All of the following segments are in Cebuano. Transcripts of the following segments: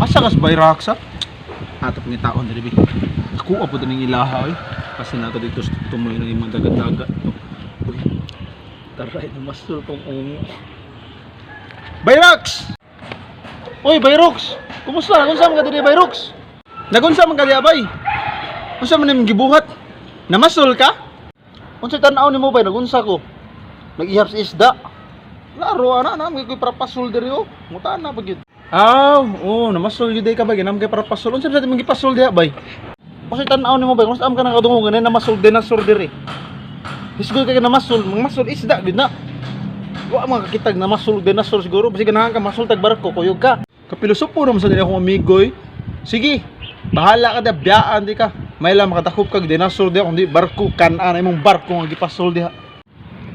Asa kas Bayrax ha? Ato pangitaon diri bi. Ako po ning ilaha oy. Kasi nato dito sa tumoy ng imong dagat-dagat. Uy. Taray na masul kong ungo. Bayrax! Uy, Bayrox! Kumusta? Nagunsa man ka diri, Bayrox? Nagunsa man ka diri, bay? Unsa man imong gibuhat? Namasol ka? Unsa tan-aw nimo bay? Nagunsa ko? Nag-ihap sa isda. Laro ana na may koy parapasol diri oh. Mutaan na pag yun. Aw, oh, namasol gyud ka ba? Ginam kay parapasol. Unsa sa imong gipasol diha bay? Unsa tan-aw nimo bay? Kumusta am ka nakadungog ngani namasol dinosaur diri? Hisgol kay namasol, mga isda gyud na. Wa man kakitag namasol dinosaur siguro basi ganahan ka masol tag barko kuyog ka. Kapilosopo naman sa diri akong amigo eh. Sige, bahala ka da biyaan di ka. May lang makatakop kag dinosaur diha kundi barko kan-an imong barko nga gipasol diha.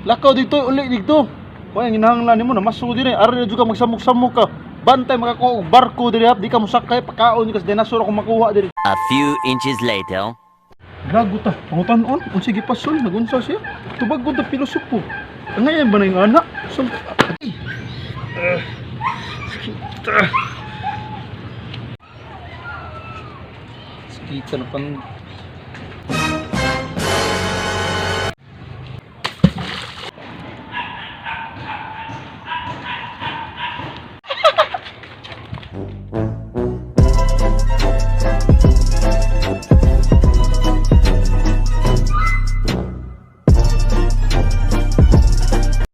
Lakaw dito, uli dito. Kaya ang ginahanglan nimo na masol diri, ari na jud ka magsamok-samok ka. Bantay makakuha og barko diri hap, di ka mosakay pakaon ka sa dinosaur ako makuha diri. A few inches later. Gago ta, pangutan-on, unsa gipasol, nagunsa siya. Tubag ko ta pilosopo. Ang ngayon ba na yung anak? So, ay. Ah, sakit. Ah. Sakit na pan.